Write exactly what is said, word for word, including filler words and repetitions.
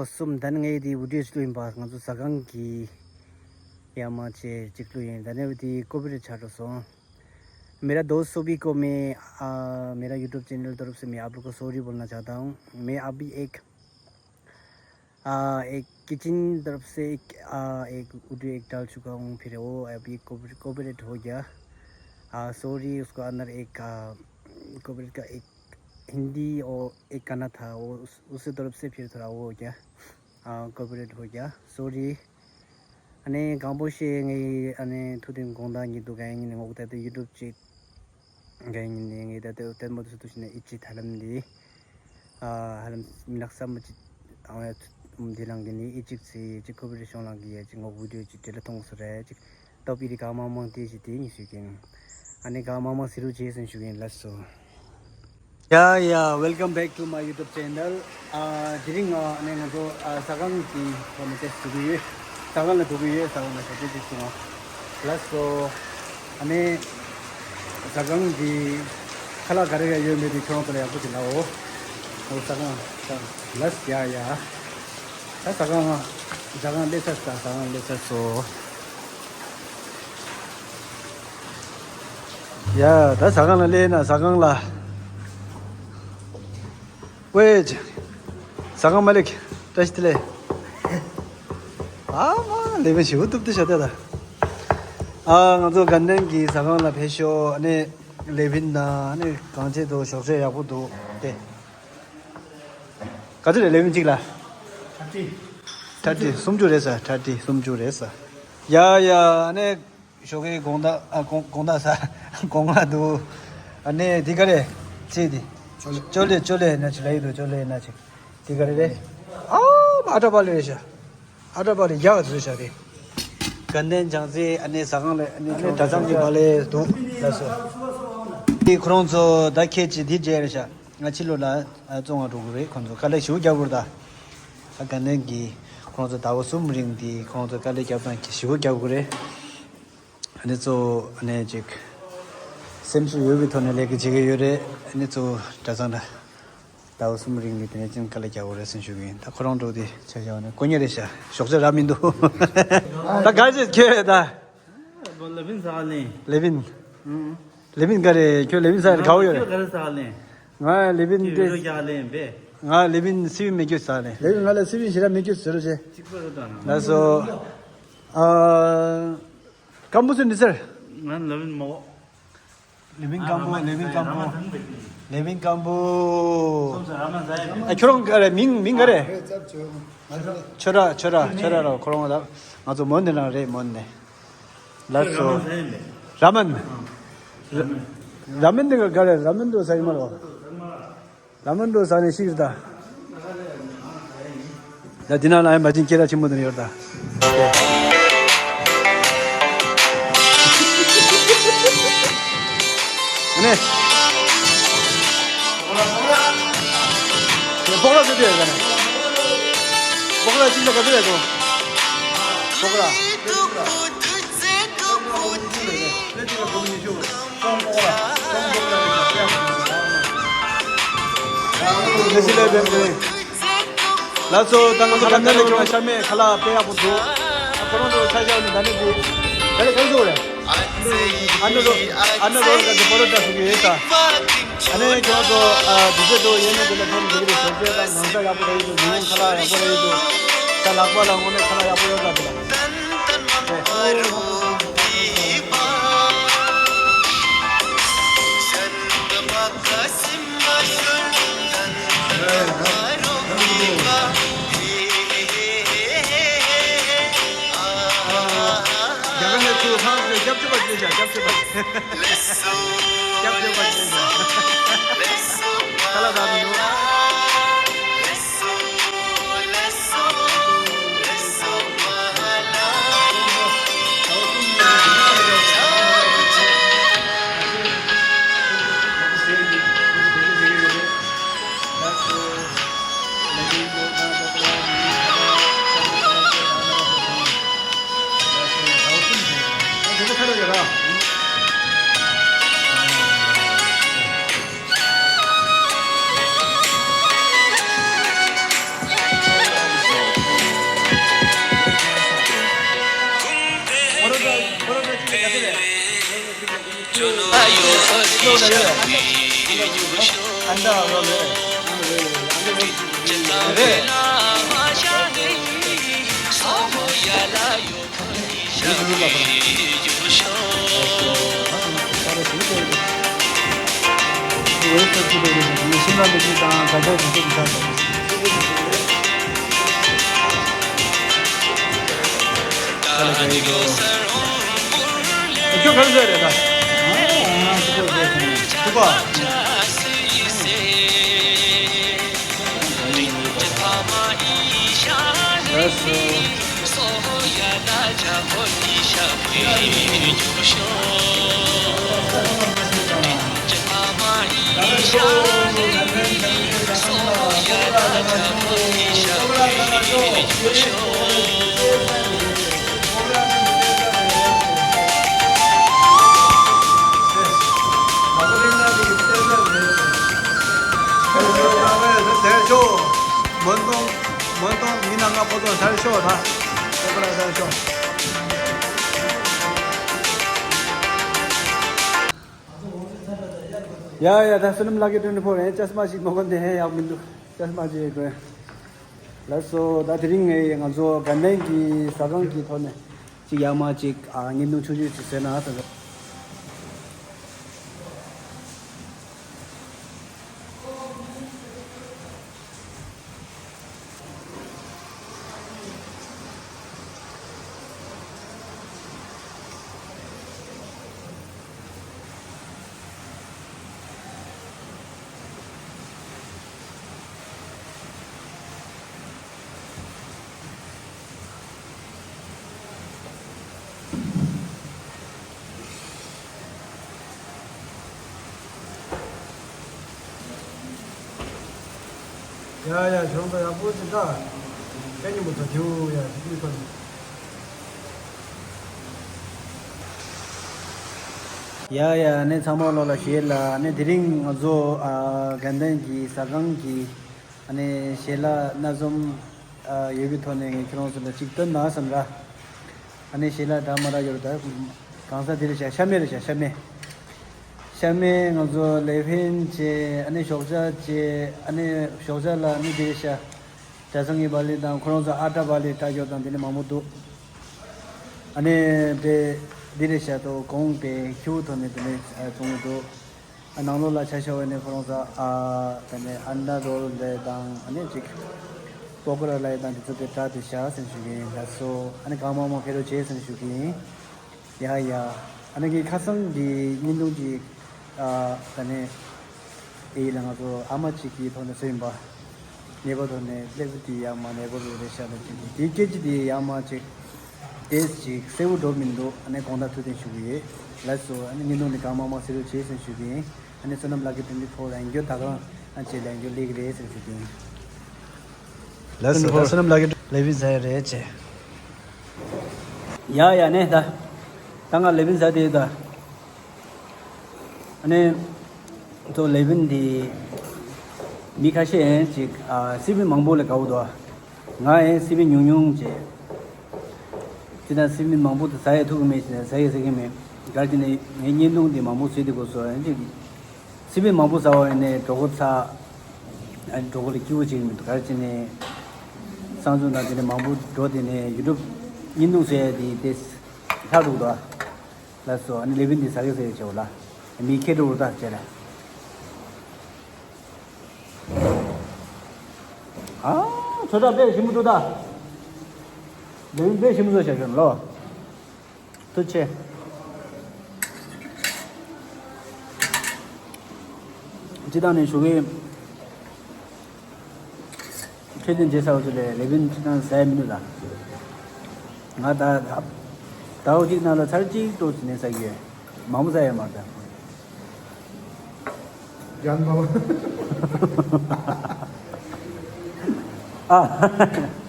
གསུམ། ད་ནི་ངས་དེ་བི་ཌིའོ་ཞིག་བླུགས་ཡིན་པ། ང་ཚོ་ཟ་ཁང་གི་ཡ་མ་ཆེ་གཅིག་བླུགས་ཡིན། ད་ནི་དེ་ཀོ་པི་རེ་ཊི་ཆགས་འགྲོ་སོང་། मेरा दोस्त सभी को मैं, आ, मेरा YouTube चैनल तरफ से मैं आप लोग को सॉरी बोलना चाहता हूँ। मैं अभी एक, आ, एक किचन तरफ से एक, आ, एक वीडियो एक डाल चुका हूँ। फिर वो अभी कॉपीराइट हो गया। आ, सॉरी, उसको अंदर एक, आ, कॉपीराइट का एक हिंदी और एक गाना था, वो उस, उसके तरफ से फिर थोड़ा वो हो गया, आ, कॉपीराइट हो गया, सॉरी। ཨ་ནི་གང་པོ་ཞེས་ངའི་ཨ་ནི་ཐུགས་དོན་དགོངས་དག་ཉིད་དུ་གང་ཡིན་ངོ་ད་ལྟ་ཡུ་ཊུབ་ཅིག་གང་ཡིན་ངའི་ད་ལྟ་བསྟན་པ་དུ་སུ་དུ་ཞིག་ནས་ཨི་ཅི་ཐ་ལམ་འདི་ཨ་ཧ་ལམ་མི་ནག་ས་མ་ཅི་ཨང་ཡ་འདི་ལང་གི་ནི་ཨི་ཅིག་ཚི་ཅི་ཁོ་བི་རི་ཤོང་ལང་གི་ཡ་ཅི་ངོ་བི་ཌིའོ་ཅི་དྲི་ལ་ཐོང་སུ་རེ་ཅིག་ཏོ་པི་རི་གང་མང་མང་དེ་ཞིག་དེ་ཉིད་ཞུ་གིན། ཨ་ནི་གང་མང་མང་སི་རུ་ཇེ་སན་ཞུ་གིན་ལ་སོ། Yeah, yeah, welcome back to my YouTube channel. ཨ་དེ་རིང་ང་ཨ་ནི་ང་ཚོ་ཨ་ཟ་ཁང་གི་ཁོ་ནི་ཏེ་སུ་གི་ཡོད། ཟ་ཁང་ལ་འགྲོ་གི་ཡོད། ཟ་ཁང་ལ་ཞབས་ཏོག་ཅིག་སོང་ལ་སོ། ཨ་ནི་ཟ་ཁང་གི་ཁ་ལག་ག་རེ་ག་ཡོད་མེད་དེ་ཁྱོད་རང་ཚོ་ལ་ཡག་པོ་ཅིག་ལབ་འོ། ཨོ་ཟ་ཁང་ཟ་ཁང་ལ་ཡ་ཡ། ད་ཟ་ཁང་ང་ཟ་ཁང་སླེབས་ཚར། ཟ་ཁང་སླེབས་ཚར་སོ། ཡ་ད་ཟ་ཁང་ལ་སླེབས་ན་ཟ་ཁང་ལ། ཝེ། ཟ་ཁང་མ་ལེགས། བཀྲ་ཤིས་བདེ་ལེགས། ཨ་མ་ལེ་བན་ཞིག་བཏུབ་ཏུ་ཤ་ཏེ་ད། ཨ་ང་ཚོ་དགའ་ལྡན་གྱི་ཟ་ཁང་ལ་ཕེབས་ཤོག་ཨ་ནི་ལེ་བིན་དང་ཨ་ནི་གང་ཆེ་འདུག་ཞོགས་ཇ་ཡག་པོ་འདུག་སྟེ། ག་ཚོད་རེད་ལེ་བིན་གཅིག་ལ། ཁྲ་ཁྲི། ཁྲ་ཁྲི་སུམ་ཅུ་རེད་ས། ཁྲ་ཁྲི་སུམ་ཅུ་རེད་ས། ཡ་ཡ་ཨ་ནི། ཞོགས་ཀའི་དགོང་དག་ཨ་དགོང་དགོང་དག་ས་དགོང་ང་འདུག་ཨ་ནི་འདི་ག་རེ། ཚེ་འདི། ཅོ་ལེ་ཅོ་ལེ་ན་ཆི་ལ་ཡི་དུ་ཅོ་ལེ་ན་ཆི། འདི་ག་རེ་རེད། ཨ་ཨ་ཏྲ་པ་ལེ་རེད་ཤ། ཨ་ཏྲ་པ་ལེ་རྒྱ་ག་ཚོད་ཤ་རེད། དགའ་ལྡན་བྱང་རྩེ་ཨ་ནི་ཟ་ཁང་ལ་ཨ་ནི་གྲྭ་ཚང་གི་པ་ལེ་འདུག་ལ་སོ། འདི་ཁོ་རང་ཚོ་ད་ཁྱེད་ཀྱི་འདི་རྒྱལ་རེད་ཤ། ང་ཕྱི་ལོགས་ལ་བཙོང་བ་འགྲོ་གི་རེད། ཁོ་ཚོ་དཀའ་ལས་ཞེ་པོ་རྒྱབ་དགོས་རེད་ད། ཨ་དགའ་ལྡན་གྱི་ཁོ་ཚོ་ཟླ་བ་གསུམ་རིང་འདི་ཁོ་ཚོ་དཀའ་ལས་རྒྱབ་སྟངས་ཀྱི་ཞེ་པོ་རྒྱབ་དགོས་རེད། ཨ་ནི་གཙོ་བོ་ཨ་ནི་ཅིག་སེམས་ཤུགས་ཡོད་པའི་ཐོག་ནས་ལས་ཀ་བྱེད་ཀྱི་ཡོད་རེད། ཨ་ནི་གཙོ་བོ་གྲྭ་ཚང་ལ་ཟླ་བ་གསུམ་རིང་ནས་དེ་ནས་ཅིག་དཀའ་ལས་རྒྱག་དགོས་རེད་ཟེར་ཞུ་གི་ཡིན། ད་ཁོ་རང་འགྲོ་དེ་ཆ་བཞག་ནས་དཀོན་གཉེར་རེད་ཤག་ཞོགས་ཇ་རག་མི་འདུག་ད་ག་རེ་བྱེད་ཁྱོད་ད། ལེ་བིན་ཟ་ལེ། ལེ་བིན། ལེ་བིན་ག་རེ་ཁྱོད་ལེ་བིན་ཟ་རེ་ག་བོ་ཡོད་རེད། ག་རེ་ཟ་ལེ། ང་ལེ་བིན་དེ། ང་ལེ་བིན་སི་བིན་མེ་ཁྱོད་ཟ་ལེ། ལེ་བིན་ང་ལ་སི་བིན་ཞེ་དྲག་མེ་ཁྱོད་ཟེར་རོ་ཅེ། ལ་སོ། ཨ། སྐམ་པོ་ཚོ་འདི་ཟེར། ང་ལེ་བིན་མོ། ལེ་བིན་སྐམ་པོ། ལེ་བིན་སྐམ་པོ། ལེ་བིན་སྐམ་པོ། ཨ་ཁྱོད་རང་ག་རེ་མིང་མིང་ག་རེ། ཆོས་ར་ཆོས་ར་ཆོས་ར་རོ་ཁོ་རང་ལ་ང་ཚོ་མོན་ནས་རང་རེད་མོན་ནས། ལ་སོ། ར་མན། ར་མན་འདི་ག་ག་རེ་ར་མན་འདུག་ས་ཡིན་མ་རོ། ར་མན་འགྲོ་ས་ནས་ཤིག་རེད་ད། ད་འདི་ན་ལ་ཡང་མ་བྱིན་སྐད་གྲགས་ཆེན་པོ་འདི་ནས་ཡོད་ད། ཨ་ནི། སྤོག་ར་ཟེར་དུས་ཡོད་ཀ་ནི། སྤོག་ར་གཅིག་ལ་ག་ཚོད་ཡོད་དོ། སྤོག་ར། ལགས་སོ། ད་ང་ཚོ་ག་ནས་ལས་ཀྱང་ཤ་མེད་ཁ་ལག་དཔེ་ཡག་པོ་འདུག་ཁོ་རང་ཚོ་ཆ་བཞག་ནས་ད་ནི་འདི་ད་ནི་གང་ཟེར་རེད། ཨ་ནུ་རོ་ཨ་ནུ་རོ་ག་ཚོད་པོ་རོ་ཏྲ་ཟེར་གྱི་ཡོད་ད། ཨ་ནི་ཁྱོད་ཚོ་ཨ་དུས་ཚོད་དུ་ཡོད་ན་དེ་ལ་ཐོན་འགྲིག་གི་རེད། ཞོགས་ཇ་དང་ནང་ས་ཡག་པོ་རེད་འདུག་ཉིན་ཁ་ལག་ཡག་པོ་རེད་འདུག་ད་ལག་པ་ལ་དངོས་གནས་ཁ་ལག་ཡག་པོ་ཡོད་ད་དེ་ལ། རྒྱ་གར་ནས་ཚུར་ལྷག་ནས་སྐྱབས་བཅོལ་བ་བྱས་ཤག་སྐྱབས་བཅོལ་བ། སྐྱབས་བཅོལ་བ་བྱས་ཤག་ཁ་ལག་རག་མི་འདུག་ཁྱོད་ག་རེ་བཟོས་རེད་ད། ཐུག་པ། ལགས་སོ། དེར་ཤོག་མོན་དོང་མོན་དོང་མི་ནང་ང་ཕོ་དོང་དེར་ཤོག་ད། ཁོ་པ་ར་དེར་ཤོག་ཡ་ཡ། ད་བསོད་ནམས་ལགས་ཀྱི་ཊུ་ཝེན་ཊི་ཕོར་ཡང་ཅ་སི་མ་ཞིག་མ་གོན་ནས་ཡག་མི་འདུག་ཅ་སི་མ་ཅིག་གོན། ལགས་སོ། ད་དེ་རིང་ངས་ང་ཚོ་དགའ་ལྡན་གྱི་ཟ་ཁང་གི་ཐོག་ནས་ཅིག་ཡག་མ་ཅིག་ཨ་བརྙན་ཐུང་ཆུང་ཆུང་ཅིག་བཟོས་ན་བསམ་སོང་། ཡ་ཡ། གཞོན་པ་ཡག་པོ་ཅིག་ད། ཁྱེད་ཉིན་མོ་ད་དེའུ་ཡ་ཅིག་མི་ཐོན། ཡ་ཡ། ཨ་ནི་ཚང་མ་ལོ་ལ་ཞེས་ལ། ཨ་ནི་དེ་རིང་ང་ཚོ་ཨ་དགའ་ལྡན་གྱི་ཟ་ཁང་གི་ཨ་ནི་ཞལ་ལག་སྣ་འཛོམས་ཨ་ཡོད་པའི་ཐོག་ནས་ངས་ཁྱེད་རང་ཚོ་ལ་ཅིག་སྟོན་ན་བསམ་ར། ཨ་ནི་ཞལ་ལག་འདྲ་མ་འདྲ་ཡོད་རེད་ད། གང་ཟག་དེ་རེད་ཤག་ཤ་མེད་རེད་ཤག་ཤ་མེད། ཤ་མེད། ང་ཚོ་ལེ་ཕན་བྱས། ཨ་ནི་ཞོགས་ཇ་བྱས། ཨ་ནི་ཞོགས་ཇ་ལ་ཨ་ནི་དེ་རེད་ཤག་གྲྭ་ཚང་གི་བག་ལེབ་དང་ཁོ་རང་ཚོ་ཨ་ཊ་བག་ལེབ་ལྟ་རྒྱུ་དང་དེ་ནས་མང་པོ་འདུག་ཨ་ནི་དེ་དེ་རེད་ཤག་ཏོ་གོང་དེ་ཁྱེའུ་ཐོག་ནས་དེ་ནས་བཙོང་གི་འདུག་ཨ་ནང་ལོགས་ལ་ཆ་བཞག་པ་ཡིན་ན་ཁོ་རང་ཚོ་ཨ་དེ་ནས་ཨན་ཌ་རོལ་དེ་དང་ཨ་ནི་ཅིག་པོ་ཀོ་ར་ལབ་ཡ་དང་དེ་ཚོ་དེ་སྦྲགས་ཏེ་བཞག་ཟེར་ཞུ་གི་ཡིན། ལགས་སོ། ཨ་ནི་གང་མང་མང་ཕེབས་རོགས་བྱེད་ཟེར་ཞུ་གི་ཡིན། ཡ་ཡ། ཨ་ནི་གི་ཁ་སང་གི་བརྙན་ཐུང་ཅིག་ཨ་ད་ནི་ཨེ་ཡིན་ལ་ང་ཚོ་ཨ་མ་གཅིག་གི་ཐོག་ནས་བཟོས་ཡིན་པ། ཉེས་པ་ཐོག་ནས་ཀླད་པ་དེ་ཡག་མ་ཉེས་པ་རུ་རེད་ཤག་ལ་ཅིག་དེ་སྐད་ཅིག་དེ་ཡག་མ་ཅིག་དེ་ཅིག་གསལ་པོ་འགྲོ་མི་འདུག་ཨ་ནི་དགོངས་དག་ཐུགས་བདེན་ཞུ་གི་ཡོད། ལགས་སོ། ཨ་ནི་བརྙན་ཐུང་འདི་གང་མང་མང་གཟིགས་རོགས་བྱེད་ཟེར་ཞུ་གི་ཡིན། ཨ་ནི་བསོད་ནམས་ལགས་ཀྱི་དོན་གྱི་ཐོག་ལ་ཡང་བསྐྱར་ད་གང་ཨ་ཅེ་ལ་ཡང་བསྐྱར་སླེབས་ཀྱི་རེད་ཟེར་ཞུ་གི་ཡིན། ལགས་སོ། ད་བསོད་ནམས་ལགས་ཀྱི་ལེ་བིན་ཟ་ཡ་རེད་ཅེ། ཡ་ཡ་ནས་ད། ད་ང་ལེ་བིན་ཟ་དེ་ད། ཨ་ནི། ཚོ་ལེ་བིན་དེ། མི་ཁ་ཤས་ཡང་ཅིག་ཨ་སི་པན་མང་པོ་ལས་དགའ་བོ་འདུག་ང་ཡང་སི་པན་ཉུང་ཉུང་བྱས། ཅི་ད་སི་པན་མང་པོ་དེ་ཟ་ཡ་ཐུབ་ཀྱི་མེད་ཟེར་ནས་ཟ་ཡ་ཟ་གི་མེད། ག་རེ་བྱས་ནས་ངའི་བརྙན་ཐུང་དེ་མང་པོ་བཟོས་དེ་དགོས་སོ་ཡང་ཅིག་སི་པན་མང་པོ་ཟ་བ་ཡིན་ནའི་གྲོད་ཁོག་ཚ། ཨ་གྲོད་ཁོག་ལ་སྐྱིད་པོ་བྱེད་ཀྱི་མི་འདུག་ག་རེ་བྱས་ནས། གསང་སྤྱོད་དང་དེ་ནས་མང་པོ་འགྲོ་དེ་ནས་ཡུ་ཊུབ་བརྙན་ཐུང་བཟོས་ཡ་དེ་དེ་ལྷག་འགྲོ་གི་འདུག་ལགས་སོ། ཨ་ནི་ལེ་བིན་འདི་ཟ་གི་ཟེར་བྱའོ་ལ། མི་ཁེ་འགྲོ་རུ་ད་བྱས་ལ། ཨ། ཚོ་དྲ་དཔེ་ཞིམ་པོ་འདུག་ད། ལེ་བིན་དཔེ་ཞིམ་པོ་བཟོ་བྱ་ཤོར་ལོ། ཐུགས་ཆེ། སྤྱི་བཏང་ནས་ཞུ་གི། ཁྱོད་ཀྱི་རྗེས་ས་འུ་ཚོ་ལས་ལེ་བིན་ཁྱི་ནང་ཟ་ཡ་མི་འདུག་ད། ང་ད་ད་ཟླ་བ་གཅིག་ནང་ལ་ཚར་གཅིག་ཏུ་ནས་ཟ་གི་ཡོད། མང་པོ་ཟ་ཡ་མ་རེད་ད། རྒྱན་པ། ཨ།